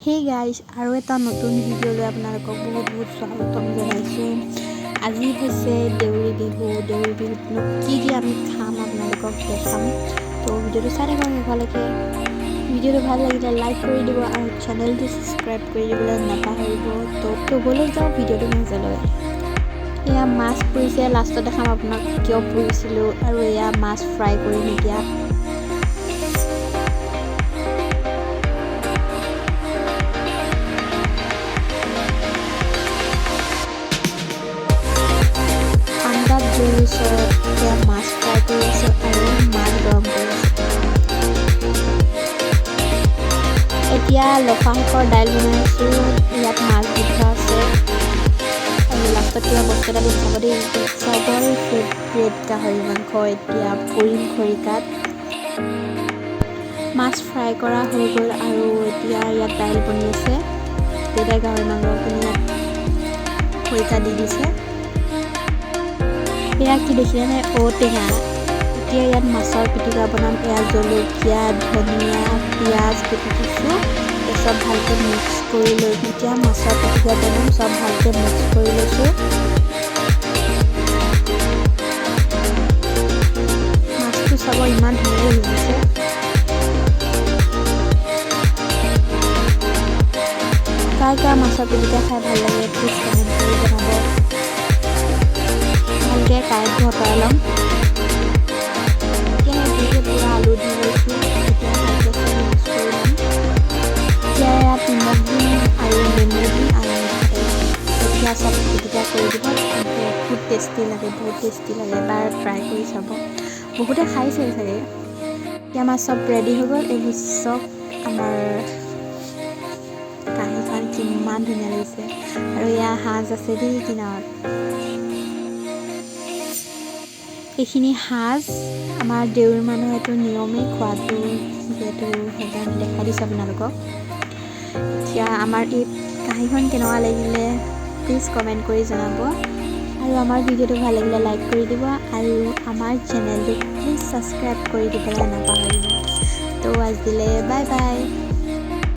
Hey guys, আৰু এটা নতুন ভিডিঅ'লৈ আপোনালোকক বহুত বহুত স্বাগতম জনাইছোঁ। আজি হৈছে দেউৰী বিহু। দেউৰী বিহুতনো কি কি আমি খাম, আপোনালোকক দেখাম। তো ভিডিঅ'টো চাই থাকক শেষলৈকে। ভিডিঅ'টো ভাল লাগিলে লাইক কৰি দিব আৰু চেনেলটো ছাবস্ক্ৰাইব কৰি দিবলৈ নাপাহৰিব। তো ব'লক যাওঁ ভিডিঅ'টোৰ মাজলৈ। এয়া মাছ পুৰিছে, লাষ্টত দেখাম আপোনাক কিয় পুৰিছিলোঁ। আৰু এয়া মাছ ফ্ৰাই কৰিম এতিয়া। ঠাণ্ডাত জুইৰ ওচৰত এতিয়া মাছ ফ্ৰাই কৰি আছোঁ আৰু মাছ গৰম কৰি আছোঁ। এতিয়া লফা শাকৰ দাইল বনাই আছোঁ। ইয়াত মাছ দি থোৱা আছে আৰু লাষ্টত কিবা বস্তু এটা দিম, চাব দেই। চবৰে ফেভৰেট গাহৰি মাংস এতিয়া পুৰিম খৰিকাত। মাছ ফ্ৰাই কৰা হৈ গ'ল আৰু এতিয়া ইয়াত দাইল বনি আছে। তেতিয়া গাহৰি মাংসখিনি ইয়াত খৰিকা দি দিছে। এয়া কি দেখিলেনে? ঔটেঙা। এতিয়া ইয়াত মাছৰ পিটিকা বনাম। এয়া জলকীয়া, ধনিয়া, পিঁয়াজ কুটি থৈছোঁ, চব ভালকৈ মিক্স কৰি লৈ এতিয়া মাছৰ পিটিকা বনাম। চব ভালকৈ মিক্স কৰি লৈছোঁ। মাছটো চাব, ইমান ধুনীয়াকৈ সিজিছে। কাৰ কাৰ মাছৰ পিটিকা খাই ভাল লাগে, প্লিজ কমেণ্ট কৰি জনাব। ভালকৈ কাঁইটবোৰ আঁতৰাই ল'ম। এতিয়া জুইতে পূৰা আলু দি লৈছোঁ। এতিয়া ভালকৈ চব মিক্স কৰি ল'ম। এতিয়া ইয়াত নিমখ দিম আৰু নেমু দিম আৰু মিঠাতেল। এতিয়া চব পিটিকা কৰি দিব। বহুত টেষ্টি লাগে, বহুত টেষ্টি লাগে। এবাৰ ট্ৰাই কৰি চাব। বহুতে খাইছে চাগে। এতিয়া আমাৰ চব ৰেডি হৈ গ'ল। এইবোৰ চব আমাৰ কাঁহীখন কিমান ধুনীয়া লাগিছে। আৰু এয়া সাজ আছে দেই কিনাৰত। এইখিনি সাজ আমাৰ দেউৰী মানুহ, এইটো নিয়মেই খোৱাটো যিহেতু, সেইকাৰণে দেখাই দিছোঁ আপোনালোকক। এতিয়া আমাৰ এই কাঁহীখন কেনেকুৱা লাগিলে, প্লিজ কমেণ্ট কৰি জনাব। আৰু আমাৰ ভিডিঅ'টো ভাল লাগিলে লাইক কৰি দিব আৰু আমাৰ চেনেলটো প্লিজ ছাবস্ক্ৰাইব কৰি দিবলৈ নাপাহৰিব। তো আজিলৈ বাই বাই।